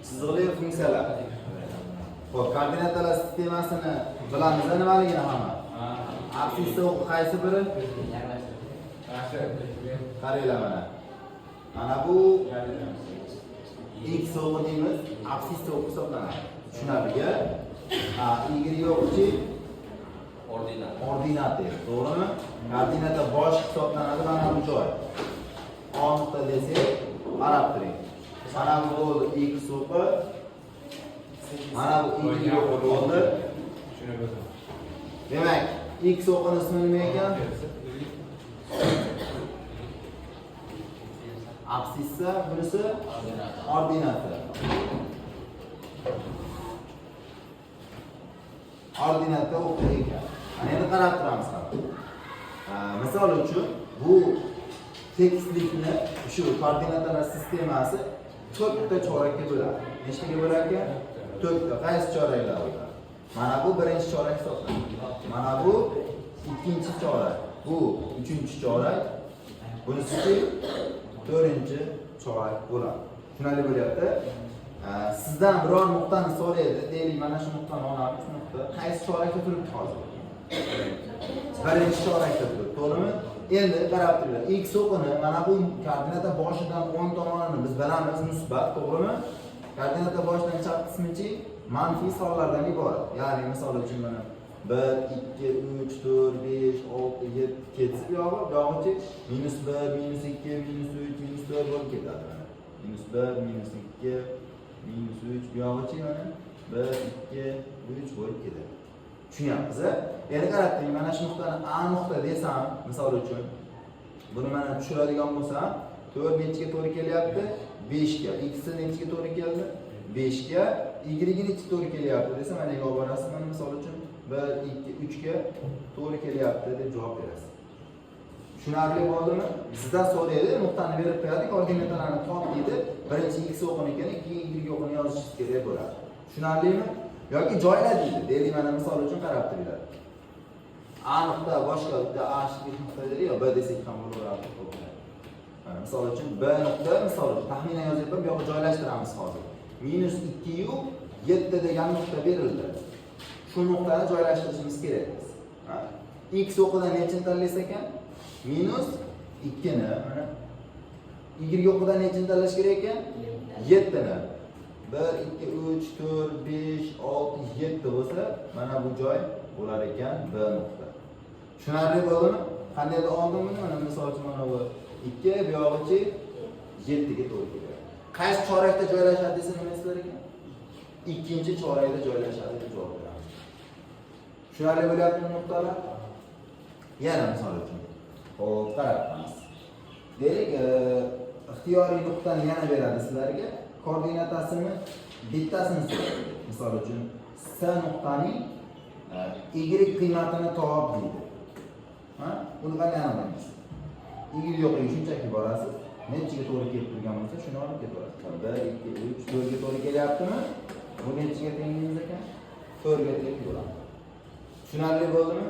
Chiziqli funksiyalar. Xo'p, koordinatalar sistemasini bilamiz nimaligini hamma. Absissa o'qi qaysi biri? Qaranglar mana. Mana bu x o'qi deymiz, absissa o'qi hisoblanadi. Tushunarliga? Ha, y o'qichi Ordinat. Ordinata, to'g'rimi? Koordinata bosh hisoblanadi mana bu joy. A nuqta desak, qarab turing. Mana bu bo'ldi x o'qi. Mana bu y o'qi bo'ldi. Demak, x o'qini ismi nima ekan? Absissa, bunisi ordinata. Ordinata o'qi ekan. Mana endi qarab turamiz ham. Misol uchun bu tekislikni shu koordinatalar sistemasi to'rtta chorakka bo'ladi. Nechtaga bo'lar ekan? To'rtta. Qaysi choraklar ular? Mana bu birinchi chorak hisoblanadi. Mana bu ikkinchi chorak. Bu uchinchi chorak. Bunisi to'rtinchi chorak bo'ladi. Tushunarli bo'lyapti? Sizdan biror nuqtani so'raydi. Deylik, mana shu nuqtani olamiz, nuqta qaysi chorakda turibdi hozir? Birinchi chorakda turibdi, to'g'rimi? Endi qarab turinglar. X o'qini mana bu koordinata boshidan o'ng tomonini biz bilamiz musbat, to'g'rimi? Koordinata boshidan chap qismichi manfiy sonlardan iborat. Ya'ni misol uchun mana 1, 2, 3, 4, 5, 6, 7 ketsa bu yog'i, bu yog'ichi -1, -2, -3, -4 bo'lib ketadi mana. -1, -2, -3 bu yog'ichi mana 1, 2, 3 bo'lib ketadi. Tushunyapmiz, a? Endi qarab turing, mana shu nuqtani A nuqta desam, misol uchun buni mana tushiradigan bo'lsam, 4 nechiga to'g'ri kelyapti? 5 ga. X nechiga to'g'ri keldi? 5 ga. Y nechiga to'g'ri kelyapti desa, mana olib borasiz, mana misol uchun 1, 2, 3 ga to'g'ri kelyapti deb javob berasiz. Tushunarli bo'ldimi? Sizdan so'raydi, nuqtani berib qo'yadi, koordinatalarni top deydi. Birinchi x o'qini ekan, keyin y o'qini yozishingiz kerak bo'ladi. Tushunarlimi? Yoki joyla deydi. Deylik, mana misol uchun qarab turinglar. A nuqta boshqa bitta A nuqta deydi, yo B desak ham bo'laveradi. Mana misol uchun B nuqta, misol uchun taxminan yozyapman, bu yoqqa joylashtiramiz hozir. -2 yu 7 degan nuqta berildi. Shu nuqtani joylashtirishimiz kerak biz. Ha? X o'qidan nechini tanlaysiz ekan? -2 ni, mana Y o'qidan nechini tanlash kerak ekan? 7 ni. 1, 2, 3, 4, 5, 6, 7 bo'lsa, mana bu joy bo'lar ekan B nuqta. Tushunarli bo'ldimi? Qanday oldim buni? Mana misol uchun mana bu 2, bu yog'ichi 7 ga to'g'ri keladi. Qaysi chorakda joylashadi desa nima desizlar ekan? Ikkinchi chorakda joylashadi deb javob beramiz. Tushunarli bo'lyaptimi nuqtalar? Yana misol uchun. Xo'p, qarab ko'ramiz. Deylik, ixtiyoriy nuqtani yana beradi sizlarga. Koordinatasini bittasini so'raydi. Misol uchun S nuqtaning y qiymatini top deydi. Ha? Buni qanday aniqlaymiz? Y yo'qligi shunchaki borasiz. Nechiga to'g'ri kelib turgan bo'lsa, shuni olib ketaverasiz. 1, 2, 3, 4 ga to'g'ri kelyaptimi? Bu nechiga teng deymiz ekan? 4 ga teng bo'ladi. Tushunarli bo'ldimi?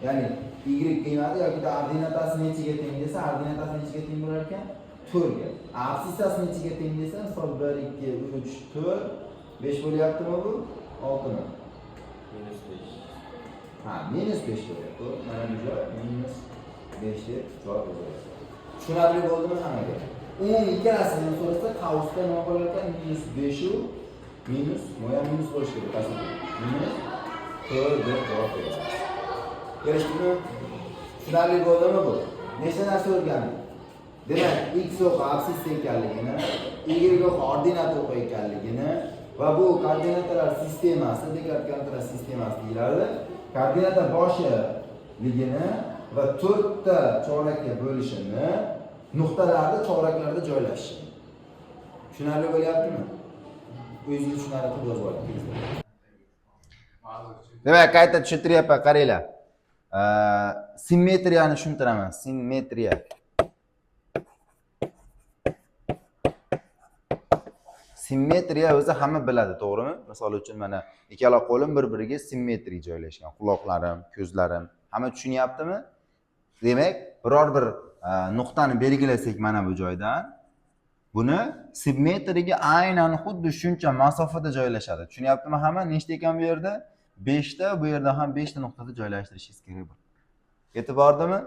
Ya'ni y qiymati yoki ordinatasi nechiga teng desa, ordinatasi nechiga teng bo'lar ekan? 4 ga. Absissasi nechiga teng desa, misol 1, 2, 3, 4, 5 bo'lyaptimi bu? 6 mi? -5. Ha, -5 bo'lyapti. Mana bu joy -5 deb javob yozasiz. Tushunarli bo'ldimi hammaga? Umumiy ikkalasini so'rasa, qavsda nima bo'lar ekan? -5 u minus, bu ham minus bo'lishi kerak, aslida. -4 deb javob berasiz. Kelishdikmi? Tushunarli bo'ldimi bu? Nechta narsa o'rgandik? Demak, x o'qi absissa ekanligini, y o'qi ordinata o'qi ekanligini va bu koordinatalar sistemasi, koordinatalar sistemasi deyiladi. Koordinata boshiligini va to'rtta chorakka bo'lishini, nuqtalarni choraklarda joylashishini. Tushunarli bo'lyaptimi? O'zingiz tushunarli qilib yozib oling. Demak, qayta tushuntiryapman, qaranglar. Simmetriyani tushuntiraman. Simmetriya. Simmetriya o'zi hamma biladi, to'g'rimi? Misol uchun mana ikkala qo'lim bir-biriga simmetrik joylashgan. Quloqlarim, ko'zlarim, hamma tushunyaptimi? Demak, biror bir nuqtani belgilasak mana bu joydan Buni simmetriga aynan xuddi shuncha masofada joylashadi. Tushunyaptimi hamma? Nechta ekan bu yerda? 5 ta, bu yerda ham 5 ta nuqtada joylashtirishingiz kerak bo'ladi. Yetib bordimi?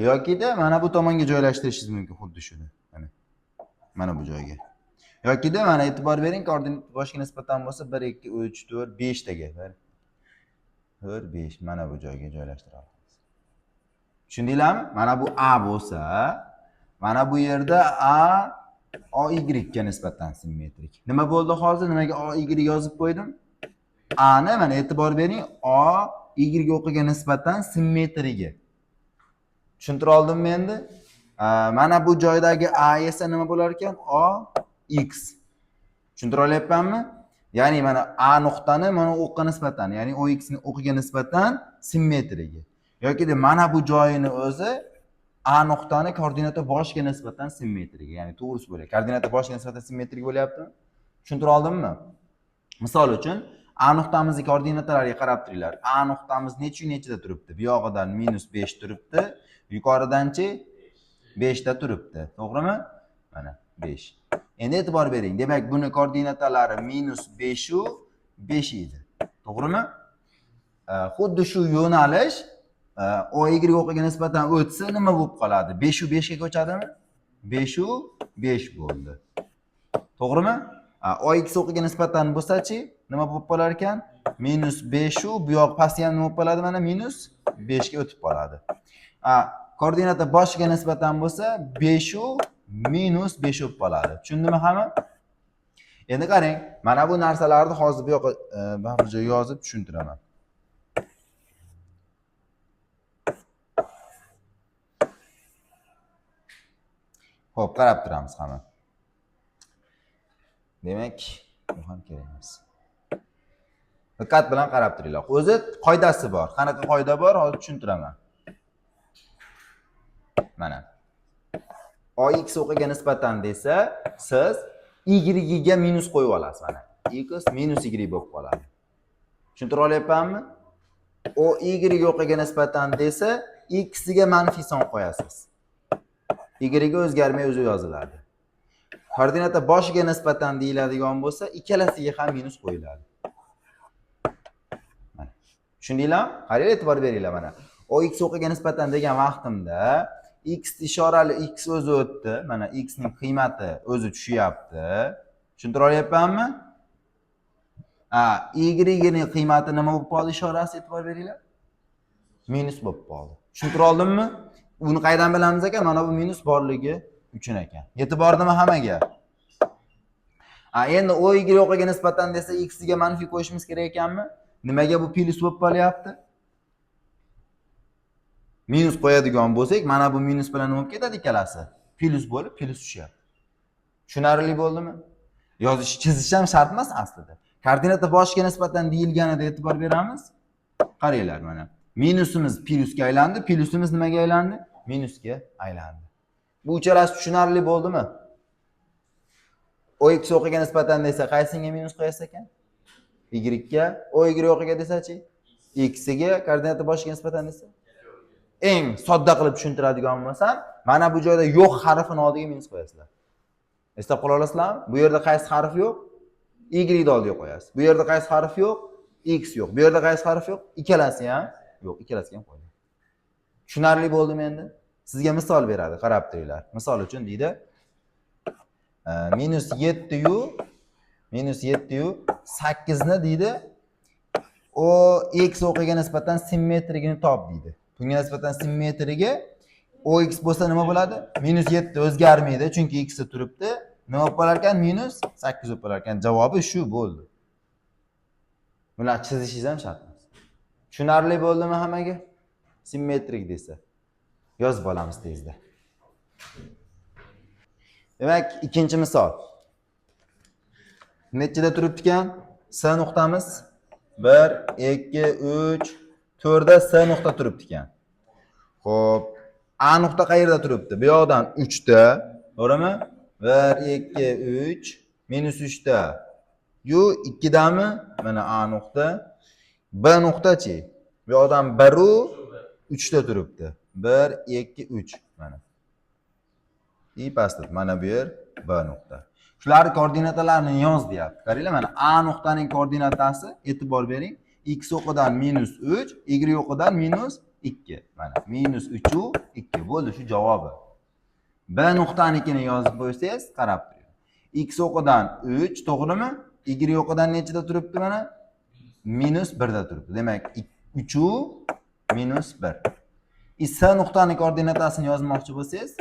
Yokida mana bu tomonga joylashtirishingiz mumkin xuddi shuni. Mana. Mana bu joyga. Yokida mana e'tibor bering, koordinat boshga nisbatan bo'lsa 1 2 3 4 5 taga. 1 4 5 mana bu joyga joylashtira olamiz. Tushundinglarmi? Mana bu A bo'lsa, mana bu yerda A OY ga nisbatan simmetrik. Nima bo'ldi hozir? Nimaga OY yozib qo'ydim? A ni mana e'tibor bering, O Y o'qiga nisbatan simmetrigi. Tushuntira oldimmi endi? Mana bu joydagi A esa nima bo'lar ekan? O X. Tushuntira olyapmanmi? Ya'ni mana A nuqtani mana o'qqa nisbatan, ya'ni OX ni o'qiga nisbatan simmetrigi. Yoki mana bu joyini o'zi A nuqtani koordinata boshiga nisbatan simmetrigi, ya'ni to'g'risi bo'lyapti. Koordinata boshiga nisbatan simmetrik bo'lyaptimi? Tushuntira oldimmi? Misol uchun, A nuqtamizni koordinatalariga qarab turinglar. A nuqtamiz necha nechida turibdi? Bu yog'idan -5 turibdi, yuqoridanchi 5 ta turibdi. To'g'rimi? Mana 5. Endi e'tibor bering. Demak, buni koordinatalari -5 u 5 edi. To'g'rimi? Xuddi shu yo'nalish OY o'qiga nisbatan o'tsa nima bo'lib qoladi? 5 u 5 ga ko'chadimi? 5 u 5 bo'ldi. To'g'rimi? OX o'qiga nisbatan bo'lsa-chi, nima bo'lib qolar ekan? -5 u bu yoq pasti ham nima bo'lib qoladi? Mana -5 ga o'tib qoladi. Koordinata boshiga nisbatan bo'lsa 5 u -5 bo'lib qoladi. Tushundimi hamma? Endi qarang, mana bu narsalarni hozir bu yoqqa bir joyga yozib tushuntiraman. Xo'p, qarab turamiz hamma. Demak, bu ham kerak emas. Diqqat bilan qarab turinglar. O'zi qoidasi bor. Qanaqa qoida bor? Hozir tushuntiraman. Mana. OX o'qiga nisbatan desa, siz Y ga minus qo'yib olasiz mana. X minus Y bo'lib qoladi. Tushuntira olyapmanmi? OY o'qiga nisbatan desa, X ga manfiy son qo'yasiz. Y ga o'zgarmay o'zi yoziladi. Koordinata boshiga nisbatan deyiladigan bo'lsa, ikkalasiga ham minus qo'yiladi. Mana. Tushundinglarmi? Qaranglar, e'tibor beringlar mana. OX o'qiga nisbatan degan vaqtimda x ishorali x o'zi o'tdi. Mana x ning qiymati o'zi tushyapti. Tushuntira olyapmanmi? Y ning qiymati nima bo'lib qoldi ishorasi, e'tibor beringlar? Minus bo'lib qoldi. Tushuntira oldimmi? Uni qayerdan bilamiz ekan? Mana bu minus borligi uchun ekan. Yetib bordimi hammaga? Endi OY o'qiga nisbatan desa x ga manfiy qo'yishimiz kerak ekanmi? Nimaga bu plyus bo'lib qolyapti? Minus qo'yadigan bo'lsak, mana bu minus bilan nima bo'lib ketadi ikkalasi? Plyus bo'lib, plyus tushyapti. Tushunarli bo'ldimi? Yozish, chizish ham shart emas aslida. Koordinata boshiga nisbatan deyilganida e'tibor beramiz. Qaranglar mana. Minusimiz plyusga aylandi, plyusimiz nimaga aylandi? Minusga aylandi. Bu uchalasi tushunarli bo'ldimi? OX o'qiga nisbatan desa qaysiga minus qo'yasiz ekan? Y ga, OY o'qiga desa-chi? X ga, koordinata boshiga nisbatan desa? Eng sodda qilib tushuntiradigan bo'lsam, mana bu joyda yo'q harfini oldiga minus qo'yasizlar. Eslab qola olasizlarmi? Bu yerda qaysi harf yo'q? Y ni oldiga qo'yasiz. Bu yerda qaysi harf yo'q? X yo'q. Bu yerda qaysi harf yo'q? Ikkalasi ham yo'q, ikkalasiga ham qo'yiladi. Tushunarli bo'ldimi endi? Sizga misol beradi, qarab turinglar. Misol uchun deydi, -7 yu -7 yu 8 ni deydi, o x o'qiga nisbatan simmetrigini top deydi. Bunga nisbatan simmetrigi OX bo'lsa nima bo'ladi? -7 o'zgarmaydi, chunki x turibdi. Nima bo'lib qolar ekan? -8 bo'lib qolar ekan. Javobi shu bo'ldi. Bular chizishingiz ham shart emas. Tushunarli bo'ldimi hammaga? Simmetrik desa. Yozib olamiz tezda. Demak, ikkinchi misol. Nechida turibdi ekan? S nuqtamiz 1, 2, 3, 4 da S nuqta turibdi ekan. Xo'p, A nuqta qayerda turibdi? Bu yoqdan 3 ta, to'g'rimi? 1, 2, 3, -3 ta. Yu 2 dami? Mana A nuqta. B nuqtachi? Bu yoqdan 1 u 3 ta turibdi. 1, 2, 3 mana. I pastda mana bu yer B nuqta. Shularni koordinatalarini yoz deyapti. Qaranglar, mana A nuqtaning koordinatasi, e'tibor bering, x o'qidan minus 3, y o'qidan minus 2. Mana minus 3 u 2 bo'ldi, shu javobi. B nuqtanikini yozib qo'ysangiz, qarab turing. X o'qidan 3, to'g'rimi? Y o'qidan nechida turibdi mana? Minus 1 da turibdi. Demak, 3 u minus 1. И C nuqtani koordinatasini yozmoqchi bo'lsangiz,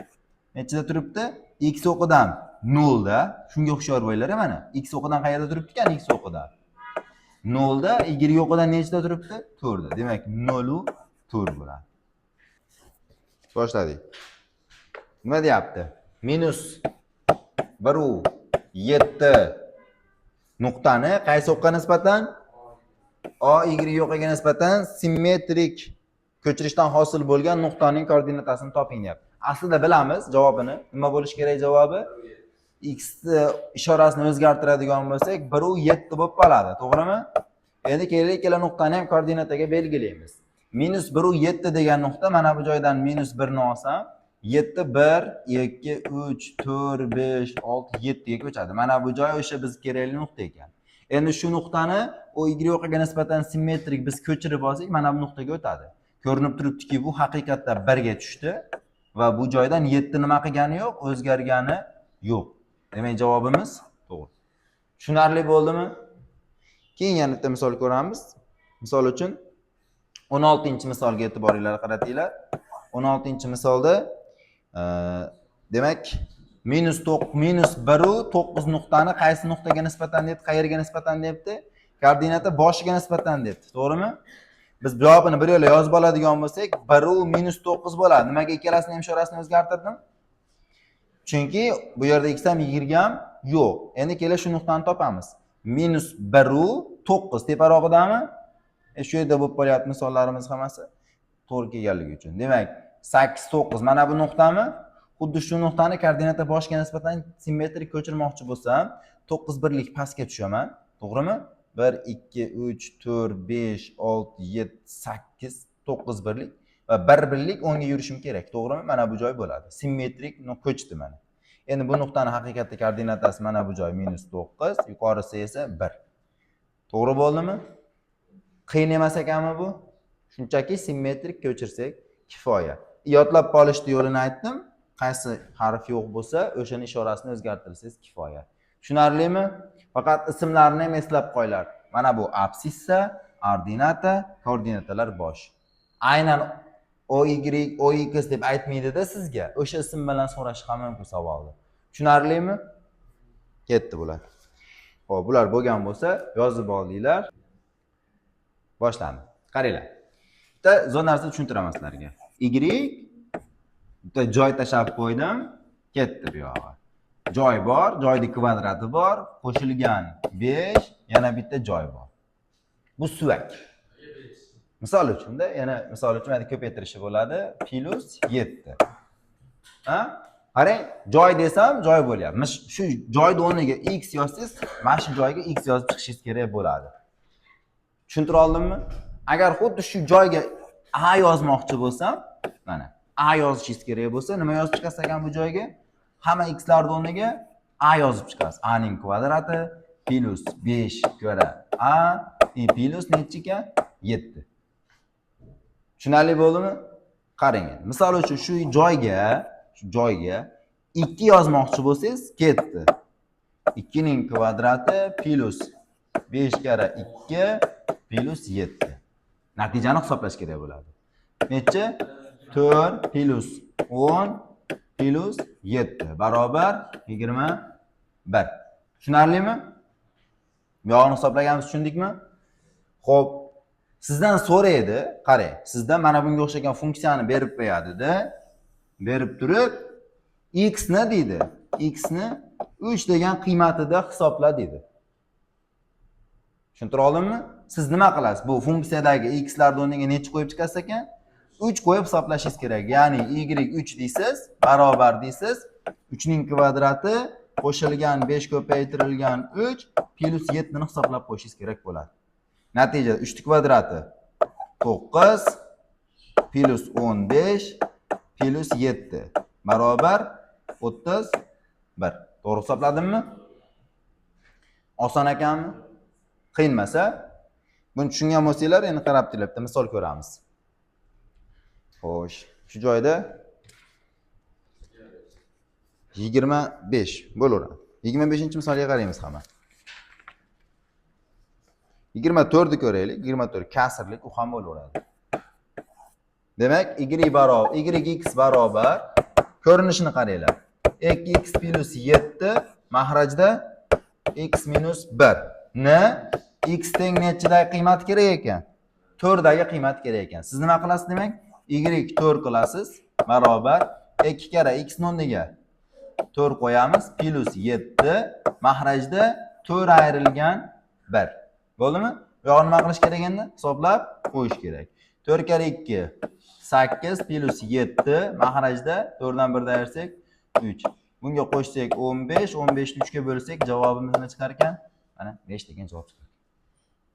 nechida turibdi? X o'qidan 0 da. Shunga hushyor bo'linglar mana. X o'qidan qayerda turibdi ekan x o'qidan? 0 da, y o'qidan nechida turibdi? 4 da. Demak, 0 u 4 bo'ladi. Boshladik. Nima deyapti? Minus 1 u 7 nuqtani qaysi o'qqa nisbatan? O, y o'qiga nisbatan simmetrik ko'chirishdan hosil bo'lgan nuqtaning koordinatasini toping deyapti. Aslida bilamiz javobini. Nima bo'lishi kerak javobi? X ishorasini o'zgartiradigan bo'lsak, 1 u 7 bo'lib qoladi, to'g'rimi? Endi keling, ikkala nuqtani ham koordinataga belgilaymiz. Minus 1 u 7 degan nuqta, mana bu joydan minus 1 ni olsam, 7, 1, 2, 3, 4, 5, 6, 7 ga ko'chadi. Mana bu joy o'sha biz kerakli nuqta ekan. Endi shu nuqtani o y o'qiga nisbatan simmetrik biz ko'chirib olsak, mana bu nuqtaga o'tadi. Ko'rinib turibdiki, bu haqiqatda 1 ga tushdi va bu joydan 7 nima qilgani yo'q, o'zgargani yo'q. Demak, javobimiz to'g'ri. Tushunarli bo'ldimi? Keyin yana bitta misol ko'ramiz. Misol uchun 16-misolga e'tiboringlarni qaratinglar. 16-misolda demak, minus 1 u 9 nuqtani qaysi nuqtaga nisbatan debdi, qayerga nisbatan debdi? Koordinata boshiga nisbatan debdi, to'g'rimi? Biz javobini bir yo'la yozib oladigan bo'lsak, 1 u minus 9 bo'ladi. Nimaga ikkalasini ham ishorasini o'zgartirdim? Chunki bu yerda x ham, y ham yo'q. Endi kela shu nuqtani topamiz. Minus 1 u 9 teparog'idami? Shu yerda bo'lib qolyapti misollarimiz hammasi to'g'ri kelganligi uchun. Demak, 8, 9 mana bu nuqtami? Xuddi shu nuqtani koordinata boshiga nisbatan simmetrik ko'chirmoqchi bo'lsam, 9 birlik pastga tushaman, to'g'rimi? 1, 2, 3, 4, 5, 6, 7, 8, 9 birlik va 1 birlik o'ngga yurishim kerak, to'g'rimi? Mana bu joy bo'ladi. Simmetrik ko'chdi mana. Endi bu nuqtani haqiqatda koordinatasi mana bu joy minus 9, yuqorisi esa 1. To'g'ri bo'ldimi? Qiyin emas ekanmi bu? Shunchaki simmetrik ko'chirsak kifoya. Yodlab qolishni yo'lini aytdim. Qaysi harf yo'q bo'lsa, o'shani ishorasini o'zgartirsangiz kifoya. Tushunarlimi? Faqat ismlarni ham eslab qo'yinglar. Mana bu absissa, ordinata, koordinatalar bosh. Aynan o y, o x deb aytmaydi-da sizga. O'sha ism bilan so'rashi ham mumkin savolni. Tushunarlimi? Ketdi bular. Xo'p, bular bo'lgan bo'lsa, yozib oldinglar. Boshlandi. Qaranglar. Bitta zo'r narsa tushuntiraman sizlarga. Y bitta joy tashlab qo'ydim, ketdi bu yog'i. Joy bor, joyni kvadrati bor, qo'shilgan 5, yana bitta joy bor. Bu suvak. Misol uchunda, yana misol uchun mana ko'paytirishi bo'ladi, plus 7. Ha? Qarang, joy desam joy bo'lyapti. Shu joyni o'rniga x yozsangiz, mana shu joyga x yozib chiqishingiz kerak bo'ladi. Tushuntira oldimmi? Agar xuddi shu joyga a yozmoqchi bo'lsam, mana a yozishingiz kerak bo'lsa, nima yozib chiqasiz ekan bu joyga? Hamma x larni o'rniga a yozib chiqasiz. A ning kvadrati plus 5 ko'ra a и plus nechi ekan? 7. Tushunarli bo'ldimi? Qarang endi. Misol uchun shu joyga 2 yozmoqchi bo'lsangiz, ketdi. 2 ning kvadrati plus 5 karra 2 plus 7. Natijani hisoblash kerak bo'ladi. Necha? 4 plus 10 plus 7 barobar 21. Tushunarlimi? Bu yog'ini hisoblaganmiz, tushundikmi? Xo'p, sizdan so'raydi, qarang, sizdan mana bunga o'xshagan funksiyani berib qo'yadi-da, berib turib, x ni deydi. X ni 3 degan qiymatida hisobla deydi. Tushuntira oldimmi? Siz nima qilasiz? Bu funksiyadagi x larni o'rniga necha qo'yib chiqasiz ekan? 3 qo'yib hisoblashingiz kerak. Ya'ni y 3 deysiz, barobar deysiz, 3 ning kvadrati qo'shilgan 5 ko'paytirilgan 3 plus 7 ni hisoblab qo'yishingiz kerak bo'ladi. Natija 3 kvadrati 9 plus 15 plus 7 barobar 31. To'g'ri hisobladimmi? Oson ekanmi? Qiyin emas, a? Buni tushungan bo'lsanglar, endi qarab turibdi, bitta misol ko'ramiz. Xo'sh, shu joyda 25 bo'laveradi. 25-misolga qaraymiz hamma. 24 ni ko'raylik. 24 kasrlik, u ham bo'laveradi. Demak, y barobar yx barobar ko'rinishini qaranglar. 2x plus 7 mahrajda x minus 1 ni x teng nechidagi qiymat kerak ekan? 4 dagi qiymat kerak ekan. Siz nima qilasiz demak? Y 4 qilasiz barobar 2 karra x o'rniga 4 qo'yamiz plus 7 mahrajda 4 ayrilgan 1. Bo'ldimi? Bu yog'ini nima qilish kerak endi? Hisoblab qo'yish kerak. 4 karra 2 8 plus 7 mahrajda 4 dan 1 dan ayirsak 3. Bunga qo'shsak 15, 15 ni 3 ga bo'lsak javobimiz nima chiqar ekan? Mana 5 degan javob chiqadi.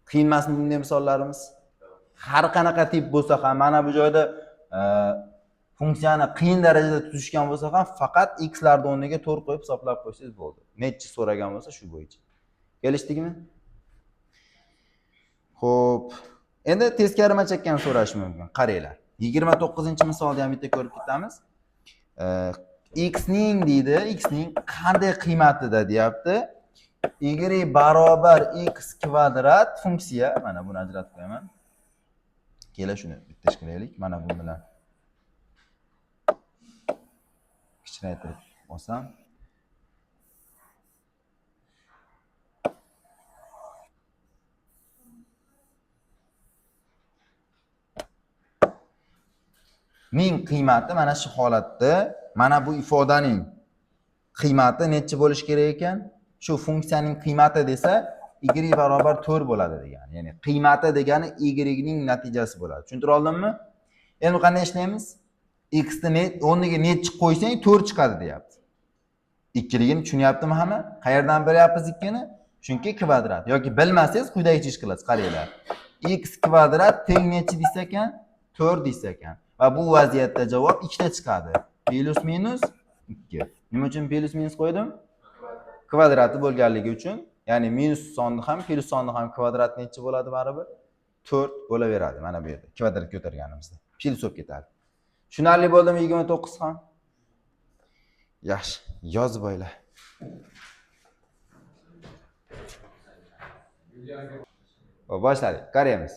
Qiyin emasmi bunday misollarimiz? Har qanaqa tip bo'lsa ham mana bu joyda funksiyani qiyin darajada tuzishgan bo'lsa ham faqat x larni o'rniga 4 qo'yib hisoblab qo'ysangiz bo'ldi. Nechi so'ragan bo'lsa shu bo'yicha. Kelishdikmi? Xo'p. Endi teskari machakkan so'rash mumkin. Qaranglar. 29-misolni ham bitta ko'rib ketamiz. X ning deydi, x ning qanday qiymatida deyapti. Y barobar x kvadrat funksiya, mana buni ajratib qo'yaman. Kela shuni bitta ish qilaylik. Mana bu bilan kichraytirib olsam. Ning qiymati mana shu holatda, mana bu ifodaning qiymati necha bo'lishi kerak ekan? Shu funksiyaning qiymati desa y barobar 4 bo'ladi degani. Ya'ni qiymati degani y ning natijasi bo'ladi. Tushuntira oldimmi? Endi qanday ishlaymiz? X ni o'rniga necha qo'ysang 4 chiqadi deyapti. Ikkiligini tushunyaptimi hamma? Qayerdan bilyapmiz ikkini? Chunki kvadrat. Yoki bilmasangiz quyidagicha ish qilasiz. Qaranglar. X kvadrat teng necha desa ekan? 4 desa ekan. Va bu vaziyatda javob 2 ta chiqadi. Plus minus 2. Nima uchun plus minus qo'ydim? Kvadrati bo'lganligi uchun, ya'ni minus sonni ham plus sonni ham kvadrat necha bo'ladi baribir? 4 bo'laveradi mana bu yerda kvadrat ko'targanimizda. Plus bo'lib ketadi. Tushunarli bo'ldimi 29 ham? Yaxshi, yozib olinglar. Boshladik. Qaraymiz.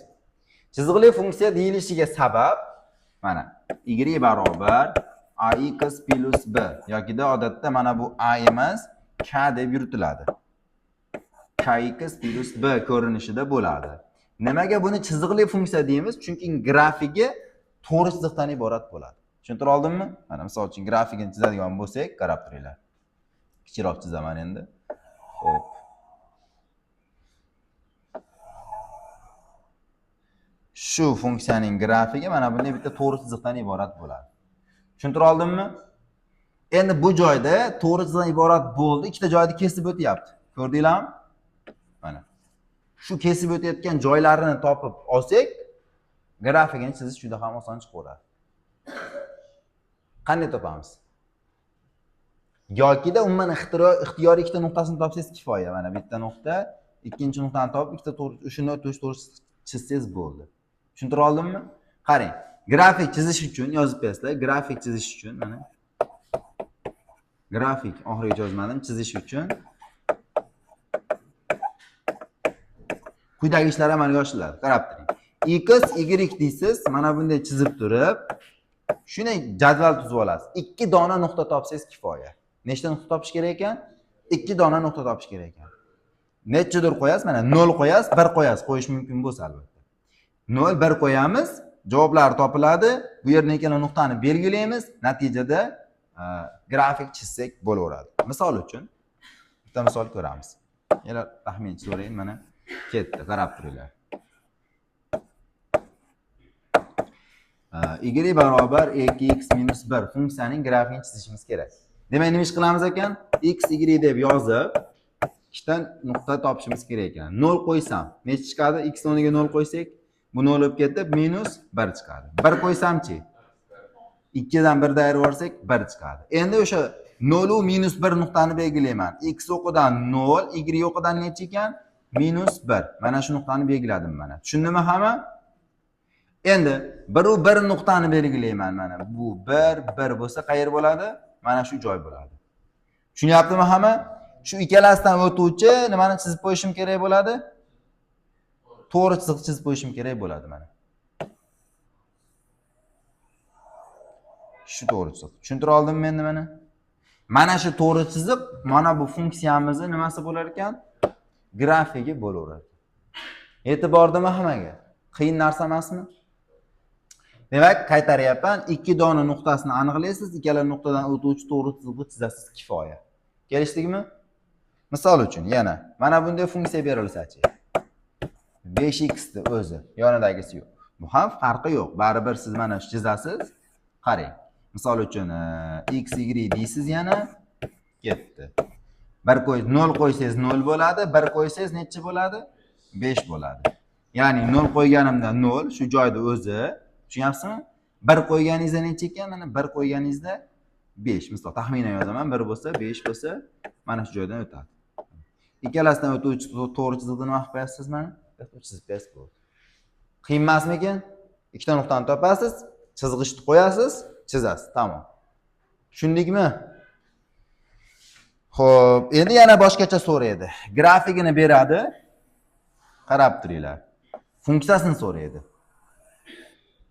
Chiziqli funksiya deyilishiga sabab mana y barobar ax plus b yokida odatda mana bu a emas k deb yuritiladi. Kx plus b ko'rinishida bo'ladi. Nimaga buni chiziqli funksiya deymiz? Chunki grafigi to'g'ri chiziqdan iborat bo'ladi. Tushuntira oldimmi? Mana misol uchun grafikini chizadigan bo'lsak, qarab turinglar. Kichikroq chizaman endi. Xo'p. Shu funksiyaning grafigi mana bunday bitta to'g'ri chiziqdan iborat bo'ladi. Tushuntira oldimmi? Endi bu joyda to'g'ri chiziqdan iborat bo'ldi, ikkita joyda kesib o'tyapti. Ko'rdinglarmi? Mana. Shu kesib o'tayotgan joylarini topib olsak, grafikini chizish juda ham oson chiqaveradi. Qanday topamiz? Yokida umuman ixtiyoriy ikkita nuqtasini topsangiz kifoya. Mana bitta nuqta, ikkinchi nuqtani topib, ikkita to'g'ri, shuni to'g'ri chizsangiz bo'ldi. Tushuntira oldimmi? Qarang, grafik chizish uchun yozib qo'yasizlar, grafik chizish uchun mana grafik oxirigacha yozmadim, chizish uchun quyidagi ishlar amalga oshiriladi. Qarab turing. X, Y deysiz, mana bunday chizib turib, shunday jadval tuzib olasiz. 2 dona nuqta topsangiz kifoya. Nechta nuqta topish kerak ekan? 2 dona nuqta topish kerak ekan. Nechadir qo'yasiz? Mana 0 qo'yasiz, 1 qo'yasiz. Qo'yish mumkin bo'lsa albatta. 0, 1 qo'yamiz, javoblar topiladi. Bu yerda ikkala nuqtani belgilaymiz. Natijada grafik chizsak bo'laveradi. Misol uchun bitta misol ko'ramiz. Yana taxmin so'rayin, mana ketdi, qarab turinglar. Y barobar 2x minus 1 funksiyaning grafikini chizishimiz kerak. Demak, nima ish qilamiz ekan? X, y deb yozib, ikkita nuqta topishimiz kerak ekan. 0 qo'ysam, necha chiqadi? X o'rniga 0 qo'ysak, bu 0 bo'lib ketib, minus 1 chiqadi. 1 qo'ysamchi? 2 dan 1 ayirib yuborsak, 1 chiqadi. Endi o'sha 0 u -1 nuqtani belgilayman. X o'qidan 0, Y o'qidan necha ekan? -1. Mana shu nuqtani belgiladim mana. Tushundimi hamma? Endi 1 u 1 nuqtani belgilayman mana. Bu 1, 1 bo'lsa qayer bo'ladi? Mana shu joy bo'ladi. Tushunyaptimi hamma? Shu ikkalasidan o'tuvchi nimani chizib qo'yishim kerak bo'ladi? To'g'ri chiziq chizib qo'yishim kerak bo'ladi mana. Shu to'g'ri chiziq. Tushuntira oldimmi endi mana? Mana shu to'g'ri chiziq mana bu funksiyamizni nimasi bo'lar ekan? Grafigi bo'laveradi. Yetib bordimi hammaga? Qiyin narsa emasmi? Demak, qaytaryapman. 2 dona nuqtasini aniqlaysiz, ikkala nuqtadan o'tuvchi to'g'ri chiziqni chizasiz, kifoya. Kelishdikmi? Misol uchun yana mana bunday funksiya berilsa-chi. 5x ni o'zi, yonidagisi yo'q. Bu ham farqi yo'q. Baribir siz mana shu chizasiz. Qarang. Misol uchun x, y deysiz yana ketdi. 1 qo'y 0 qo'ysangiz 0 bo'ladi, 1 qo'ysangiz necha bo'ladi? 5 bo'ladi. Ya'ni 0 qo'yganimda 0 shu joyda o'zi, tushunyapsizmi? 1 qo'yganingizda necha ekan? Mana 1 qo'yganingizda 5. Misol taxminan yozaman, 1 bo'lsa, 5 bo'lsa, mana shu joydan o'tadi. Ikkalasidan o'tuvchi to'g'ri chiziqni nima qilib qo'yasiz mana? Chizib qo'yasiz bo'ldi. Qiyin emasmikin? Ikkita nuqtani topasiz, chizg'ichni qo'yasiz, chizasiz, tamom. Tushundikmi? Xo'p, endi yana boshqacha so'raydi. Grafigini beradi. Qarab turinglar. Funksiyasini so'raydi.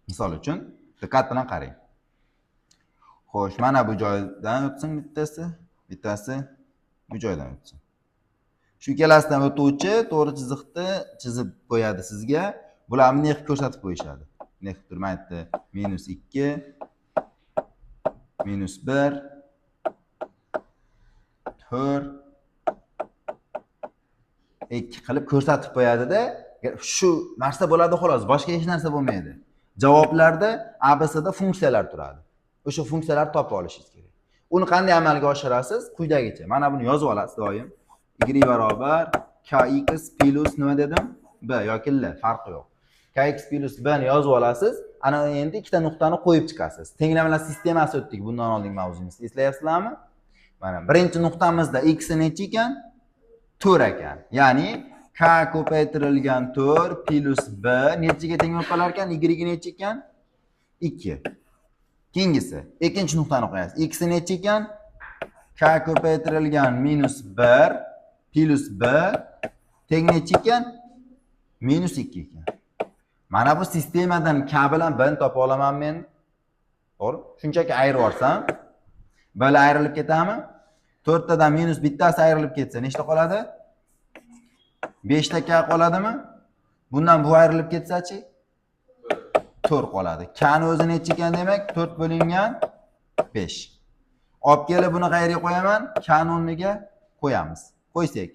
Misol uchun, diqqat bilan qarang. Xo'sh, mana bu joydan o'tsin bittasi, bittasi bu joydan o'tsin. Shu ikkalasidan o'tuvchi to'g'ri chiziqni chizib qo'yadi sizga. Bularni nech ko'rsatib qo'yishadi. Nech turmaydi? -2, -1, 4, 2 qilib ko'rsatib qo'yadida, shu narsa bo'ladi xolos, boshqa hech narsa bo'lmaydi. Javoblarda ABCda funksiyalar turadi. O'sha funksiyalarni topib olishingiz kerak. Uni qanday amalga oshirasiz? Quyidagicha. Mana buni yozib olasiz doim. Y barobar kx plus nima dedim? B yoki L, farqi yo'q. Kx plus B ni yozib olasiz. Ana endi ikkita nuqtani qo'yib chiqasiz. Tenglamalar sistemasi o'tdik bundan oldingi mavzumizda. Eslayapsizlarmi? Mana birinchi nuqtamizda x necha ekan? 4 ekan. Ya'ni k ko'paytirilgan 4 plus b nechaga teng bo'lib qolar ekan? Y necha ekan? 2. Keyingisi, ikkinchi nuqtani qo'yasiz. X necha ekan? K ko'paytirilgan -1 plus b teng necha ekan? -2 ekan. Mana bu sistemadan k bilan b ni topa olaman men. To'g'ri? Shunchaki ayirib yuborsam, b ayrilib ketadimi? 4 tadan minus bittasi ayrilib ketsa nechta qoladi? 5 ta k qoladimi? Bundan bu ayrilib ketsa-chi? 4 qoladi. K ni o'zi necha ekan demak? 4 bo'lingan 5. Olib kelib buni qayerga qo'yaman? K ni o'rniga qo'yamiz. Qo'ysak,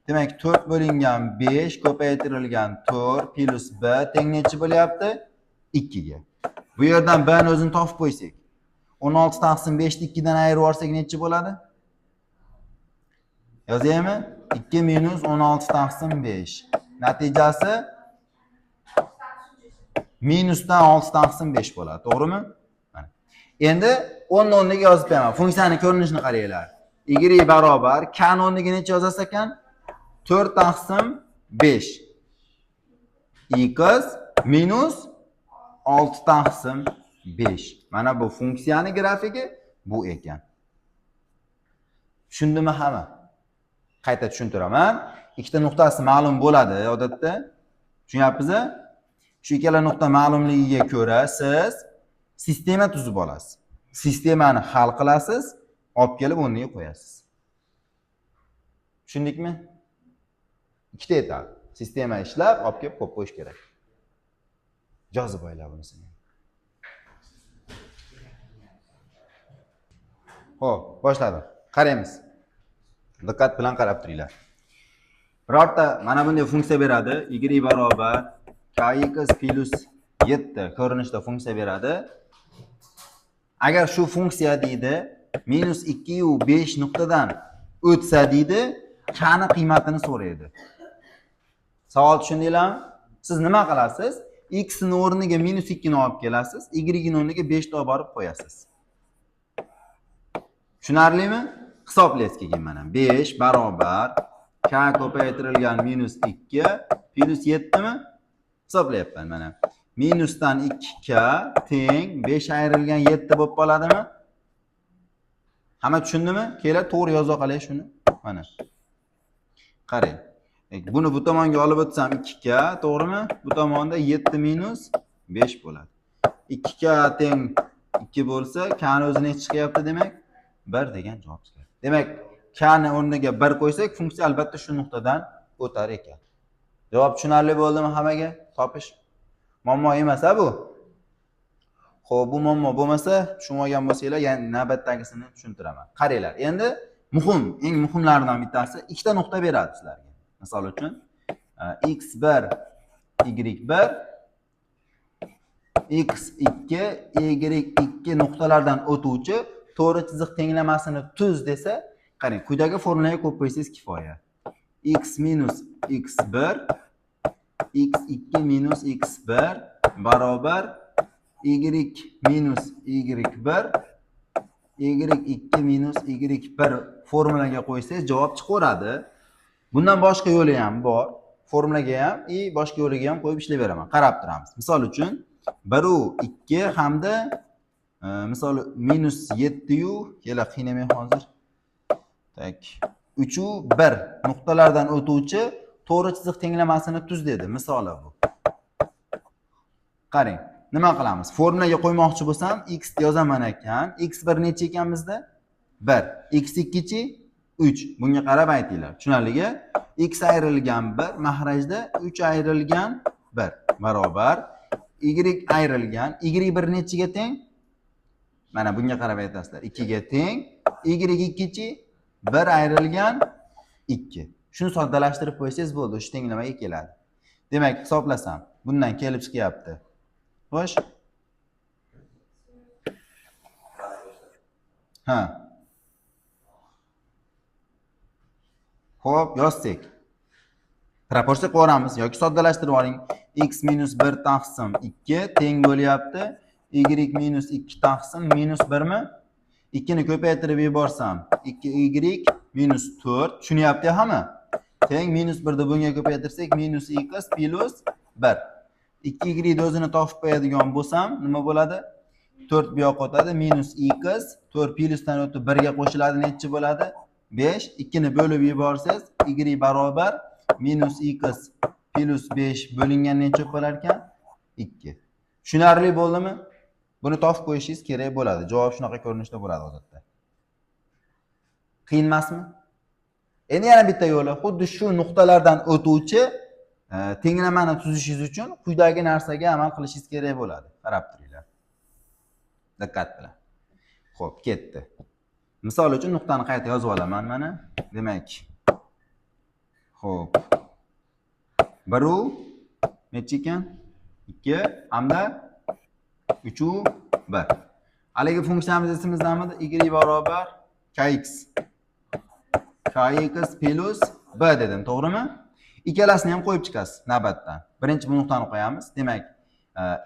demak 4 bo'lingan 5 ko'paytirilgan 4 plus b teng necha bo'lyapti? 2 ga. Bu yerdan b ni o'zini topib qo'ysak, 16 taqsim 5 ni 2 dan ayirib yuborsak necha bo'ladi? Yozaymi? 2 minus 16 taqsim 5. Natijasi minusdan 6 taqsim 5 bo'ladi, to'g'rimi? Mana. Endi 10 o'rniga yozib qo'yaman. Funksiyani ko'rinishini qaranglar. Y barobar k ni o'rniga necha yozasiz ekan? 4 taqsim 5. X minus 6 taqsim 5. Mana bu funksiyani grafigi bu ekan. Tushundimi hamma? Qayta tushuntiraman. Ikkita nuqtasi ma'lum bo'ladi odatda. Tushunyapsiz? Shu ikkala nuqta ma'lumligiga ko'ra siz sistema tuzib olasiz. Sistemani hal qilasiz, olib kelib o'rniga qo'yasiz. Tushundikmi? Ikkita etap. Sistema ishlab, olib kelib qo'yib qo'yish kerak. Yozib olinglar bunisini. Xo'p, boshladim. Qaraymiz. Diqqat bilan qarab turinglar. Birorta mana bunday funksiya beradi. Y barobar kx plus 7 ko'rinishda funksiya beradi. Agar shu funksiya deydi -2 yu 5 nuqtadan o'tsa deydi, k ni qiymatini so'raydi. Savol tushundinglarmi? Siz nima qilasiz? X ni o'rniga -2 ni olib kelasiz, y ni o'rniga 5 ni olib borib qo'yasiz. Tushunarlimi? Hisoblaysiz keyin mana 5 barobar k ko'paytirilgan minus 2 plyus 7 mi? Hisoblayapman mana. Minusdan 2k teng 5 ayrilgan 7 bo'lib qoladimi? Hamma tushundimi? Kelar, to'g'ri yoza qolay shuni. Mana. Qarang. Buni bu tomonga olib o'tsam 2k, to'g'rimi? Bu tomonda 7 minus 5 bo'ladi. 2k teng 2 bo'lsa, k ni o'zi nechi chiqyapti demak? 1 degan javob chiqyapti. Demak, k ni o'rniga 1 qo'ysak, funksiya albatta shu nuqtadan o'tar ekan. Javob tushunarli bo'ldimi hammaga? Topish muammo emas a bu? Xo'p, bu muammo bo'lmasa, tushunib olgan bo'lsanglar, yana navbatdagisini tushuntiraman. Qaranglar, endi muhim, eng muhimlaridan bittasi ikkita nuqta beradi sizlarga. Misol uchun, x1 y1, x2 y2 nuqtalardan o'tuvchi to'g'ri chiziq tenglamasini tuz desa, qarang, quyidagi formulaga qo'yib qo'ysangiz kifoya. X minus x1 x2 minus x1 barobar y minus y1 y2 minus y1 formulaga qo'ysangiz javob chiqaveradi. Bundan boshqa yo'li ham bor. Formulaga ham и boshqa yo'liga ham qo'yib ishlayveraman. Qarab turamiz. Misol uchun 1 u 2 hamda misol minus 7 yu kela qiynamay hozir. Так. 3 u 1 nuqtalardan o'tuvchi to'g'ri chiziq tenglamasini tuz dedi. Misoli bu. Qarang, nima qilamiz? Formulaga qo'ymoqchi bo'lsam, x yozaman ekan. X1 necha ekan bizda? 1. X2 chi? 3. Bunga qarab aytinglar. Tushunarligi? X ayrilgan 1 mahrajda 3 ayrilgan 1 barobar y ayrilgan y1 nechiga teng? Mana bunga qarab aytasizlar. 2 ga teng. Y2 chi? 1 ayrilgan 2. Shuni soddalashtirib qo'ysangiz bo'ldi, o'sha tenglamaga keladi. Demak, hisoblasam, bundan kelib chiqyapti. Xo'sh. Ha. Xo'p, yozsak. Proporsiya qo'yamiz yoki soddalashtirib oling. X minus 1 taqsim 2 teng bo'lyapti y minus 2 taqsim minus 1 mi? 2 ni ko'paytirib yuborsam 2y minus 4, tushunyapti hamma? Teng minus 1 ni bunga ko'paytirsak minus x plus 1. 2y ni o'zini topib qo'yadigan bo'lsam nima bo'ladi? 4 bu yoqqa o'tadi, minus x 4 plyusdan o'tib 1 ga qo'shiladi, nechi bo'ladi? 5. 2 ni bo'lib yuborsangiz y barobar minus x plus 5 bo'lingan necha bo'lar ekan? 2. Tushunarli bo'ldimi? Buni topib qo'yishingiz kerak bo'ladi. Javob shunaqa ko'rinishda bo'ladi odatda. Qiyin emasmi? Endi yana bitta yo'li, xuddi shu nuqtalardan o'tuvchi tenglamani tuzishingiz uchun quyidagi narsaga amal qilishingiz kerak bo'ladi. Qarab turinglar. Diqqat bilan. Xo'p, ketdi. Misol uchun nuqtani qayta yozib olaman mana. Demak, xo'p. 1 u necha ekan? 2 hamda 3 u 1. Haligi funksiyamiz esimizdamidi? Y barobar kx. Kx plus b dedim, to'g'rimi? Ikkalasini ham qo'yib chiqasiz navbatdan. Birinchi bu nuqtani qo'yamiz. Demak,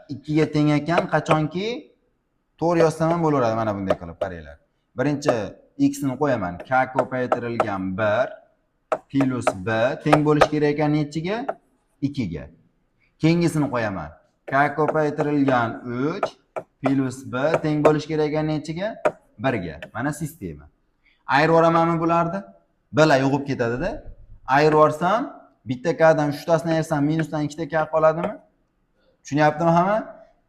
2 ga teng ekan, qachonki to'g'ri yozsam ham bo'laveradi mana bunday qilib qaranglar. Birinchi x ni qo'yaman. K ko'paytirilgan 1 plus b teng bo'lishi kerak ekan nechiga? 2 ga. Keyingisini qo'yaman. K ko'paytirilgan 3 plus b teng bo'lishi kerak ekan nechiga? 1 ga. Mana sistema. Ayirib yuboramanmi bularni? Bla yo'qib ketadi-da. Ayirib yuborsam, bitta k dan uchtasini ayirsam minusdan ikkita k qoladimi? Tushunyaptimi hamma?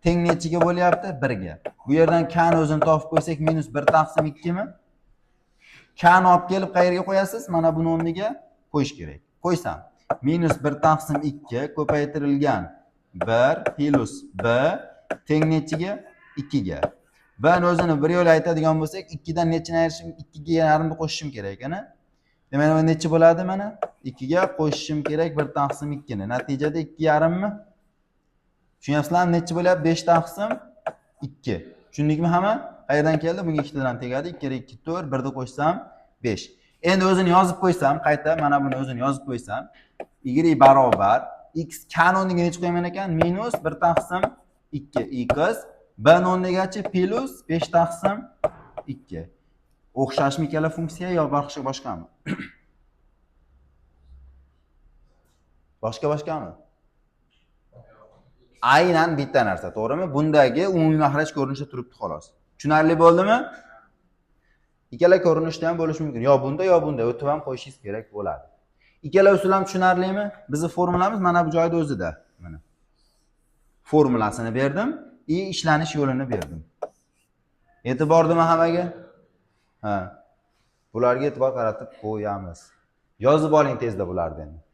Teng nechiga bo'lyapti? 1 ga. Bu yerdan k ni o'zini topib qo'ysak minus 1 taqsim 2 mi? K ni olib kelib qayerga qo'yasiz? Mana buni o'rniga qo'yish kerak. Qo'ysam minus 1 taqsim 2 ko'paytirilgan 1 plus b teng nechiga? 2 ga. B ni o'zini bir yo'l aytadigan bo'lsak, 2 dan nechini ayirishim, 2 ga yarimni qo'shishim kerak ekan. Demak, nima nechi bo'ladi mana? 2 ga qo'shishim kerak 1 taqsim 2 ni. Natijada 2 yarimmi? Tushunyapsizlarmi? Nechi bo'lyapti? 5 taqsim 2. Tushundikmi hamma? Qayerdan keldi? Bunga ikkitadan tegadi. 2 kere 2 4, 1 ni qo'shsam 5. Endi o'zini yozib qo'ysam, qayta mana buni o'zini yozib qo'ysam, y barobar x k ni o'rniga necha qo'yaman ekan? Minus 1 taqsim 2 x b ni o'rnigachi plus 5 taqsim 2. O'xshashmi ikkala funksiya yo boshqa boshqami? Boshqa boshqami? Aynan bitta narsa, to'g'rimi? Bundagi umumiy mahraj ko'rinishda turibdi, xolos. Tushunarli bo'ldimi? Ikkala ko'rinishda ham bo'lishi mumkin. Yo bunda, yo bunda o'tib ham qo'yishingiz kerak bo'ladi. Ikkala usul ham tushunarlimi? Bizni formulamiz mana bu joyda o'zida. Mana. Formulasini berdim и ishlanish yo'lini berdim. Yetib bordimi hammaga? Ha. Bularga e'tibor qaratib qo'yamiz. Yozib oling tezda bularni endi.